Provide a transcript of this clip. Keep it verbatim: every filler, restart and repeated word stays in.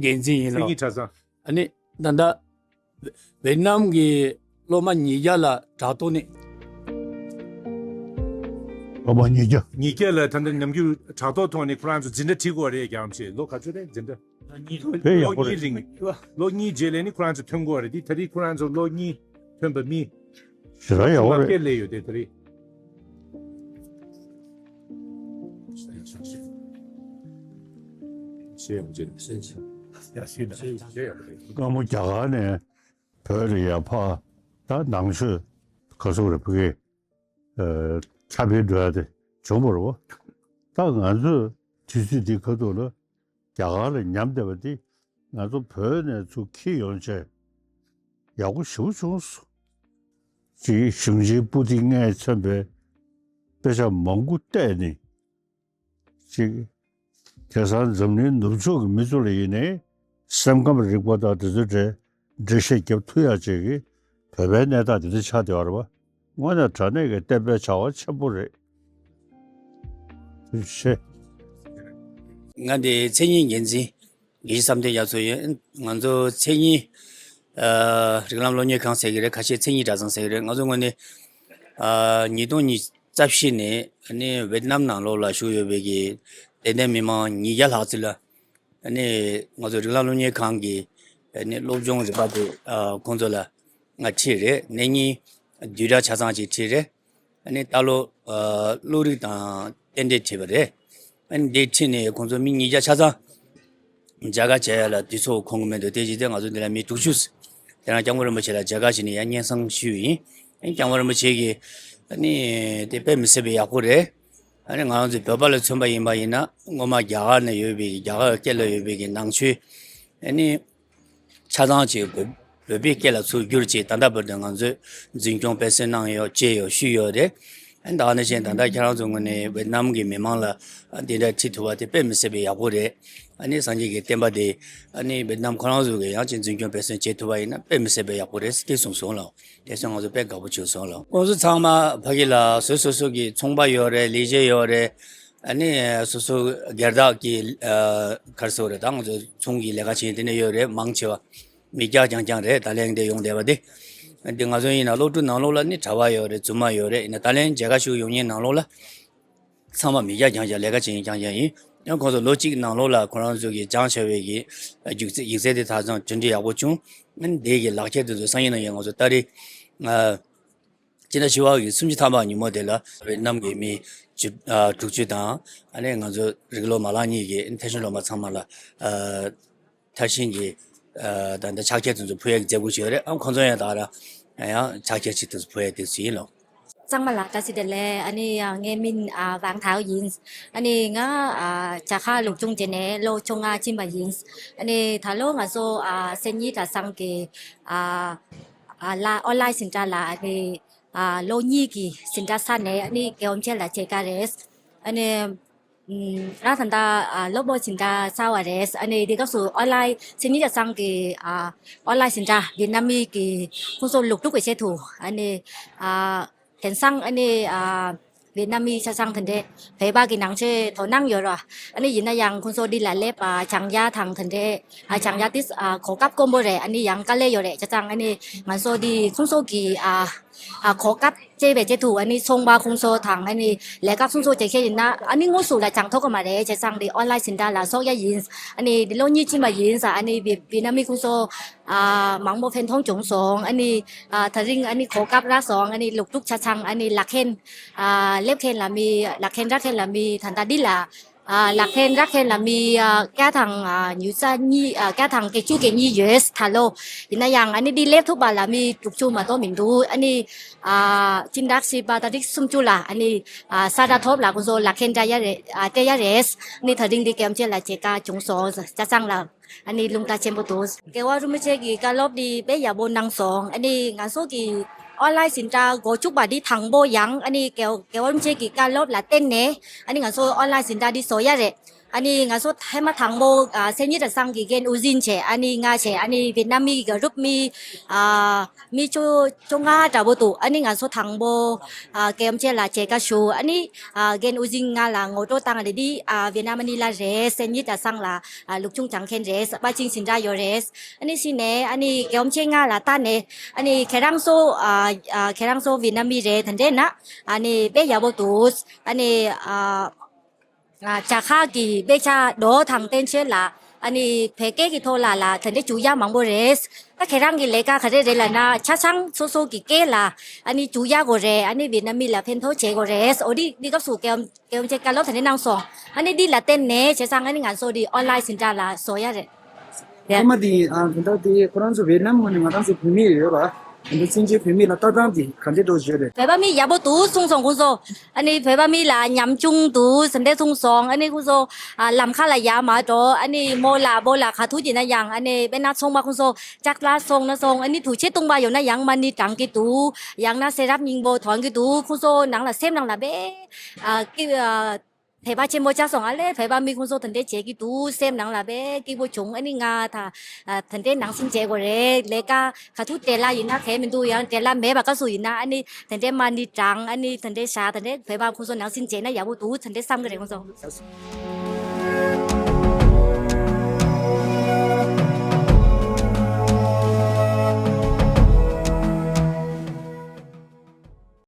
འགན་འཛིན་ཡིན་ལ། མཚན་ཉིད་གྲྭ་ཚང་། ཨ་ནི་ད་ལྟ་ཝེ་ཏི་ནམ་གྱི་སློབ་མ་ཉིས་བརྒྱ་ལ་དྲ་ཐོག་ནས། སློབ་མ་ཉིས་བརྒྱ། ཉིས་བརྒྱ་ལ་ད་ལྟ་ནམ་རྒྱུན་དྲ་ཐོག་ཐོག་ནས་ཁོ་རང་ཚོ་འཛིན་གྲྭ་ཁྲིད་དགོས་རེད་རྒྱ་ཆེ། ལོ་ག་ཚོད་རེད་འཛིན་གྲྭ། ལོ་གཉིས་རིང་། ལོ་གཉིས་རྗེས་ལ་ནི་ཁོ་རང་ཚོ་ཐོན་དགོས་རེད། དེ་ད་རེས་ཁོ་རང་ཚོ་ལོ་གཉིས་ཐོན་པ་མི་ཞེ་དྲག་ཡག་པོ་རེད། ལབ་ཀྱི་ལས་ཡོད་དེ་ད་རེས། སྔ་མོ་རྒྱ་གར་ནས་བོད་ལ་ཡར་ཕར་ད་ནང་ཆོས་ག་ཚོད་རེད་ཕ་གི་ཨ་ཁྱབ་སྤེལ་འགྲོ་ཡ་དེ་བྱུང་བ་རེད་པ། ད་ང་ཚོས་དུས་ཚོད་འདི་ཁ་ཐུག་ལ་རྒྱ་གར་ལ་ཉམས་བསྡད་པ་འདི་ང་ཚོ་བོད་ནས་ཚུར་འཁྱེར་ཡོང་བྱས་ཡག་པོ་ཞེ་པོ་བྱུང་སོང་། ཅིག་གཞུང་ཆེན་པུ་ཏི་ལྔས་མཚོན་པའི་དཔེ་ཆ་མང་པོ་བལྟས་ནས་ཅིག་དེང་སང་འཛམ་གླིང་ནུབ་ཕྱོགས་ཀྱི་མི་ཚོ་ལ་ཡིན་ནའི་སེམས་ཁམས་རིག་པ་དང་དེ་ཚོའི་གྲས་འགྲེལ་བཤད་རྒྱབ་ཐུབ་ཡག་ཅིག་གི་བོད་པའི་གནས་སྟངས་དེ་འདྲ་ཆགས་བསྡད་པ་རེད་པ། དངོས་གནས་དྲང་གནས་ཀྱི་བསྟན་པའི་བྱ་བ་ཆེན་པོ་རེད། ཐུགས་རྗེ་ཆེ། ང་འདི་མཚན་ཉིད་འགན་འཛིན་དགེ་བཤེས་བསམ་གཏན་རྒྱ་མཚོ་ཡིན། ང་ཚོ་མཚན་ཉིད་ཨ་རིགས་ལམ་སློབ་གཉེར་ཁང་ཟེར་གྱི་རེད། ཁ་ཤས་མཚན་ཉིད་གྲྭ་ཚང་ཟེར་གྱི་རེད། ང་ཚོ་དངོས་གནས་ཨ་ཉིས་སྟོང་ཉི་ཤུ་རྩ་བཞི་ནས་ཨ་ནི་ཝེ་ཏི་ནམ་ནང་ལོགས་ལ་བཞུགས་ཡོད་པའི་གི་དད་ལྡན་མི་མང་ཉིས་བརྒྱ་ལྷག་ཙམ་ལ་ཨ་ནི་ང་ཚོ་རིགས་ལམ་སློབ་གཉེར་ཁང་གི་ཨ་ནི་སློབ་སྦྱོང་རིམ་པ་དེ་ཨ་ཁོང་ཚོ་ལ་ང་ཁྲིད་རེད། ནས་གཉིས་བསྡུས་གྲྭ་ཆ་ཚང་ཅིག་ཁྲིད་རེད། ཨ་ནི་ལྟ་ཀློག་ཨ་བློ་རིག་དང་རྟེན་འབྲེལ་ཁྲིད་པ་རེད། ཨ་ནི་འདི་ཁྲིད་ནས་ཁོང་ཚོ་མི་ཉིས་བརྒྱ་ཆ་ཚང་མཇལ་ཁ་བྱེད་ཡ་ལ་དུས་ཚོད་ཁོམ་གི་མི་འདུག་དེ་བཞིན་དེ་ང་ཚོ་འདི་ལ་མི་དྲུག་ཅུ། དེ་རང་སྐྱབས་མགོན་རིན་པོ་ཆེ་ལ་མཇལ་ཁ་བྱས་ནས་ཡང་སྙན་སེང་ཞུས་ཡིན། ཨ་ནི་སྐྱབས་མགོན་རིན་པོ་ཆེ་གིས་ཨ་ནི་དེ་དཔེ་མི་སྲིད་པའི་ཡག་པོ་རེད། ཨ་ནི་ང་རང་ཚོ་བོད་པ་ལ་མཚོན་པ་ཡིན་པ་ཡིན་ན་སྔོན་མ་རྒྱ་གར་ནས་ཡོད་པའི་རྒྱ་གར་སྐད་ལ་ཡོད་པའི་གི་ནང་ཆོས་ཨ་ནི་ཆ་ཚང་ཅིག་བོད་བོད་པའི་སྐད་ལ་ཚུར་བསྒྱུར་ཅིག་ད་ལྟ་བར་དུ་ང་ཚོས་འཛིན་སྐྱོང་སྤེལ་གསུམ་གནང་ཡོད་བྱས་ཡོད་ཞུས་ཡོད་རེད། ཨ་ནི་ད་ག་ནང་བཞིན་ད་ལྟ་ཁྱེད་རང་ཚོ་ངོས་ནས་ཝེ་ཏི་ནམ་གྱི་མི་མང་ལ་ཨ་འདི་འདྲ་ཁྲིད་ཐུབ་པ་དེ་དཔེ་མི་སྲིད་པའི་ཡག་པོ་རེད། ཨ་ནི་སངས་རྒྱས་ཀྱི་བསྟན་པ་དེ་ཨ་ནི་ཝེ་ཏི་ནམ་ཁོ་རང་ཚོ་གིས་ཡང་ཅིག་འཛིན་སྐྱོང་སྤེལ་གསུམ་བྱེད་ཐུབ་པ་ཡིན་ན་དཔེ་མི་སྲིད་པའི་ཡག་པོ་རེད་ཟེར་གསུངས་སོང་ལགས། དེ་སོང་ང་ཚོ་དཔེ་དགའ་པོ་བྱུང་སོང་ལགས། ཁོང་ཚོ་ཚང་མ་ཕ་གི་ལ་སོ་སོ་སོ་གི་ཚོང་པ་ཡོད་རེད། ལས་བྱེད་ཡོད་རེད། ཨ་ནི་སོ་སོ་སྒེར་བདག་གི་ཨ་ག་རེ་ཟེར་དགོས་རེད། ད་ང་ཚོ་ཚོང་གི་ལས་ཀ་བྱེད་དེ་འདྲ་ཡོད་རེད། མང་ཆེ་བ་མི་སྐྱ་རྐྱང་རྐྱང་རེད། ད་ལན་འདི་ཡོང་བསྡད་པ་དེ། འདི་ང་ཚོ་ཡིན་ན་སློབ་ཕྲུག་ནང་ལོགས་ལ་ནི་གྲྭ་པ་ཡོད་རེད། རྫུན་མ་ཡོད་རེད། ཡིན་ན་ད་ལན་མཇལ་ཁ་ཞུ་ཡོང་མཁན་ནང་ལོགས་ལ་ཚང་མ་མི་སྐྱ་རྐྱང་རྐྱང་ལས་ཀ་བྱེད་མཁན་རྐྱང་རྐྱང་ཡིན། ཡང་ཁོང་ཚོ་ལོ་གཅིག་ནང་ལོགས་ལ་ཁོ་རང་ཚོ་གིས་སྦྱངས་བྱས་པའི་གི་ཡིག་ཚད་ཡིག་ཚད་དེ་ད་ཚང་གྲུབ་འབྲས་ཡག་པོ་བྱུང་། ཨ་ནི་དེ་གི་ལག་ཁྱེར་དེ་ཚོ་སང་ཉིན་གནངས་ཉིན་ང་ཚོ་ཏ་རིག་ཨ་སྤྱི་ཟླ་བཞི་པ་གི་སུམ་ཅུ་ཐམ་པ་ཉིན་མོ་དེ་ལ་ཝེ་ཏི་ནམ་གྱི་མི་བཅུ་ཨ་དྲུག་ཅུ་དང་ཨ་ནི་ང་ཚོ་རིགས་སློབ་མ་ལག་གཉིས་ཀྱི་མཐར་ཕྱིན་སློབ་མ་ཚང་མ་ལ་ཨ་མཐར་ཕྱིན་གྱི་ཨ་ད་ལྟ་ཕྱག་འཁྱེར་དེ་ཚོ་ཕུལ་ཡག་གི་མཛད་སྒོ་ཞིག་ཡོད་རེད། ཨ་ཁོང་ཚོ་ཡང་ད་ར་ཡང་ཕྱག་འཁྱེར་ཅིག་དེ་ཚོ་ཕུལ་ཡག་དེ་ཚོ་ཡིན་ལོ། ཚང་མ་ལ་བཀྲ་ཤིས་བདེ་ལེགས། ཨ་ནི་ཡང་ངའི་མིང་ཨ་ཝང་ཐའོ་ཡིན། ཨ་ནི་ང་ཨ་རྒྱ་གར་ལོག་སྦྱོང་བྱས་ནས་ལོ་བཅོ་ལྔ་ཕྱིན་པ་ཡིན། ཨ་ནི་ད་ལོ་ང་ཚོ་ཨ་མཚན་ཉིད་གྲྭ་ཚང་གི་ཨ་ཨ་ལ་ཨོན་ལའེ་འཛིན་གྲྭ་ལ་ཨ་ནི་ཨ་ལོ་གཉིས་ཀྱི་འཛིན་གྲྭ་ཚར་ནས་ཨ་ནི་རྒྱལ་བ་རིན་པོ་ཆེ་ལ་མཇལ་ཁ་རེད། ཨ་ནི་ཨམ་ང་ད་ལྟ་ཨ་སློབ་མའི་འཛིན་གྲྭ་ཚར་བ་རེད། ཨ་ནི་དེ་སྐབས་སུ་ཨོན་ལའེ་མཚན་ཉིད་གྲྭ་ཚང་གི་ཨ་ཨོན་ལའེ་འཛིན་གྲྭ་ཝེ་ཏི་ནམ་མི་གི་ཁོང་ཚོ་ལོག་འགྲོ་དགོས་ཆེད་དུ་ཨ་ནི་ཨ་དེང་སང་ཨ་ནི་ཨ་ཝེ་ཏི་ནམ་མི་ཆ་ཚང་དེ་འདྲས་བོད་པ་གི་ནང་ཆོས་དོ་སྣང་ཡོད་ར། ཨ་ནི་ཡིན་ན་ཡང་ཁོང་ཚོ་འདི་ལ་སླེབས་པ་སྦྱང་ཡ་དང་དེ་འདྲས་ཨ་སྦྱང་ཡ་དེ་ཨ་གོ་སྐབས་དཀོན་པོ་རེད། ཨ་ནི་ཡང་དཀའ་ལས་ཡོད་རེད། ཆ་ཚང་ཨ་ནི་ང་ཚོ་འདི་ཁོང་ཚོ་གི་ཨ་ཨ་གོ་སྐབས་སྤྲད་པའི་ཆེད་དུ་ཨ་ནི་ཚོང་པ་ཁོང་ཚོ་དང་ཨ་ནི་ལས་ཀ་སོ་སོ་བྱེད་མཁན་ཡིན་ན་ཨ་ནི་དངོས་སུ་ལ་སྦྱང་ཐུབ་ཀྱི་མ་རེད། བྱས་ཙང་འདི་ཨོན་ལའེ་འཛིན་གྲྭ་ལ་ཞུགས་ཡ་ཡིན། ཨ་ནི་འདི་ལོ་གཉིས་ཕྱིན་པ་ཡིན་ཙང་ཨ་ནི་ཝེ་ཝེ་ཏི་ནམ་མི་ཁོང་ཚོ་ཨ་མང་པོ་ཕན་ཐོགས་བྱུང་སོང་། ཨ་ནི་ཨ་དེ་རིང་ཨ་ནི་གོ་སྐབས་རག་སོང་། ཨ་ནི་ལོག་འགྲོ་ཆ་ཚང་ཨ་ནི་ལག་ཁྱེར་ཨ་སླེབས་མཁན་ལ་མི་ལག་ཁྱེར་རག་མཁན་ལ་མི་ད་ལྟ་འདི་ལ་ཨ་ལག་ཁྱེར་རག་མཁན་ལ་མི་ཨ་བརྒྱ་དང་ཨ་ཉི་ཤུ་རྩ་གཉིས་ཨ་བརྒྱ་དང་བརྒྱད་ཅུ་གྱ་གཉིས་ཡོད་ད་ལོ། ཡིན་ན་ཡང་ཨ་ནི་འདི་སླེབས་ཐུབ་པ་ལ་མི་དྲུག་ཅུ་མ་གཏོགས་མི་འདུག་ཨ་ནི་ཨ་སྤྱི་ཟླ་བཞི་པ་ཏ་རིག་སུམ་ཅུ་ལ་ཨ་ནི་ཨ་ས་ཡ་ཐོབ་ལ་ཁོང་ཚོ་ལག་ཁྱེར་སྤྲད་ཡ་རེད། ཨ་སྤྲད་ཡ་རེད། ཨ་ནི་དེ་རིང་འདི་རྒྱལ་བ་རིན་པོ་ཆེ་ལ་མཇལ་ཁ་བྱུང་སོང་། ཆ་ཚང་ལ་ཨ་ནི་རླུང་རྟ་ཆེན་པོ་འདུག་རྒྱལ་བ་རིན་པོ་ཆེ་གི་བཀའ་སློབ་འདི་དཔེ་ཡག་པོ་གནང་སོང་། ཨ་ནི་ང་ཚོ་གི་ཨོན་ལའེ་འཛིན་གྲྭ་འགོ་བཙུགས་པ་འདི་དང་པོ་ཡང་ཨ་ནི་རྒྱལ་རྒྱལ་བ་རིན་པོ་ཆེ་གི་བཀའ་སློབ་ལ་བརྟེན་ནས་ཨ་ནི་ང་ཚོ་ཨོན་ལའེ་འཛིན་གྲྭ་འདི་བཟོ་ཡ་རེད། ཨ་ནི་ང་ཚོ་ཧེ་མ་དང་པོ་ཨ་སེ་ཉི་དྲ་སང་གི་རྒན་ཨུ་ཟིན་བྱས། ཨ་ནི་ང་བྱས། ཨ་ནི་ཝེད་ནམ་མི་གི་རུབ་མི་ཨ་མི་བཅོ་བཅོ་ལྔ་འདྲ་པོ་འདུག་ཨ་ནི་ང་ཚོ་དང་པོ་ཨ་སྐལ་བཟང་ལགས་མཇལ་ཁ་ཞུ། ཨ་ནི་ཨ་རྒན་ཨུ་ཟིན་ང་ལ་ངོ་སྤྲོད་བཏང་། ཨ་ནི་འདི་ཨ་ཝེད་ནམ་ནི་ལ་རེད། སེ་ཉི་དྲ་སང་ལ་ཨ་ལུག་ཆུང་སྦྱང་མཁན་རེད། པ་ཅིང་ཟིན་གྲྭ་ཡོད་རེད། ཨ་ནི་ཕྱིན་ནས་ཨ་ནི་སྐལ་བཟང་ང་ལ་ལྟ་ནས། ཨ་ནི་ཁྱེད་རང་ཚོ་ཨ་ཨ་ཁྱེད་རང་ཚོ་ཝེད་ནམ་མི་རེད། དེ་འདྲས་ན་ཨ་ནི་དཔེ་ཡག་པོ་འདུག་ཨ་ནི་ཨ་ཨ་བྱ་ཁ་གི་དཔེ་ཆ་འགྲོ་དང་བསྟན་ཆོས་ལ། ཨ་ནི་བོད་སྐད་ཀྱི་ཐོག་ལ་ལ་དེ་འདྲས་བཅུག་ཡ་མང་པོ་རེད། ད་ཁྱེད་རང་གི་ལས་ཀ་ག་རེ་རེད་ལབ་ན། ཆ་ཚང་སོ་སོ་གི་སྐད་ལ་ཨ་ནི་བཅུག་ཡ་དགོས་རེད། ཨ་ནི་ཝེད་ནམ་མི་ལ་ཕན་ཐོགས་བྱེད་དགོས་རེད། འོ་འདི་འདི་སྐབས་སུ་སྐལ་སྐལ་བཟང་བཀའ་སློབ་དེ་འདྲས་གནང་སོང་། ཨ་ནི་འདི་ལ་བརྟེན་ནས་བྱས་ཙང་ཨ་ནི་ང་ཚོ་འདི་ཨོན་ལའིན་ཟིན་གྲྭ་ལ་བཟོ་ཡ་རེད། ཡ། ཁོ་མ་དེ་ཨ་དེ་འདྲ་དེ་ཁོ་རང་ཚོ་ཝེད་ནམ་ངོས་ནས་ང་རང་ཚོ་བོད་མི་ཡོད་པ། དེ་འདྲ་བཙན་བྱོལ་བོད་མི་ལ་ལྟ་སྟངས་དེ་ག་འདྲ་འདྲ་བོ་ཞིག་རེད། བོད་པ་མི་ཡག་པོ་འདུག་གསུངས་སོང་ཁོང་ཚོ། ཨ་ནི་བོད་པ་མི་ལ་ཉམ་ཆུང་འདུག་ཟེར་འདྲ་གསུངས་སོང་། ཨ་ནི་ཁོང་ཚོ་ཨ་ལམ་ཁ་ལ་ཡར་མར་འགྲོ། ཨ་ནི་མོ་ལ་སྤོ་ལགས་ག་དུས་ཡིན་ན་ཡང་། ཨ་ནི་དཔེར་ན་ཚོང་པ་ཁོང་ཚོ་ལྕགས་ལ་སོང་ན་སོང་། ཨ་ནི་དུས་ཆེན་སྟོང་པ་ཡོང་ན་ཡང་མ་ཎི་བགྲང་གི་འདུག་ཡང་ན་ཤེས་རབ་སྙིང་པོ་འདོན་གི་འདུག་ཁོང་ཚོ་ནང་ལ་སེམས་ནང་ལ་དཔེ་ཨ་ཀི་ཨ་དད་པ་ཆེན་པོ་བྱས་སོང་། ཨ་ལས་བོད་པ་མི་ཁོང་ཚོ་དེ་འདྲས་བྱེད་ཀྱི་འདུག་སེམས་ནང་ལ་དཔེ་སྐྱིད་པོ་བྱུང་། ཨ་ནི་ང་ད་ཨ་དེ་འདྲས་ནང་སེམས་བྱེད་དགོས་རེད། ལས་ཀ་ག་དུས་བྲེལ་བ་ཡིན་ན་གལ་མི་འདུག་ཡང་བྲེལ་བ་མེད་པ་སྐབས་སུ་ཡིན་ན། ཨ་ནི་དེ་འདྲས་མ་ཎི་བགྲང་། ཨ་ནི་དེ་འདྲས་བཞག་དེ་འདྲས་བོད་པ་ཁོང་ཚོ་ནང་སེམས་བྱས་ན་ཡག་པོ་འདུག་དེ་འདྲས་བསམ་གི་རེད་ཁོང་ཚོ།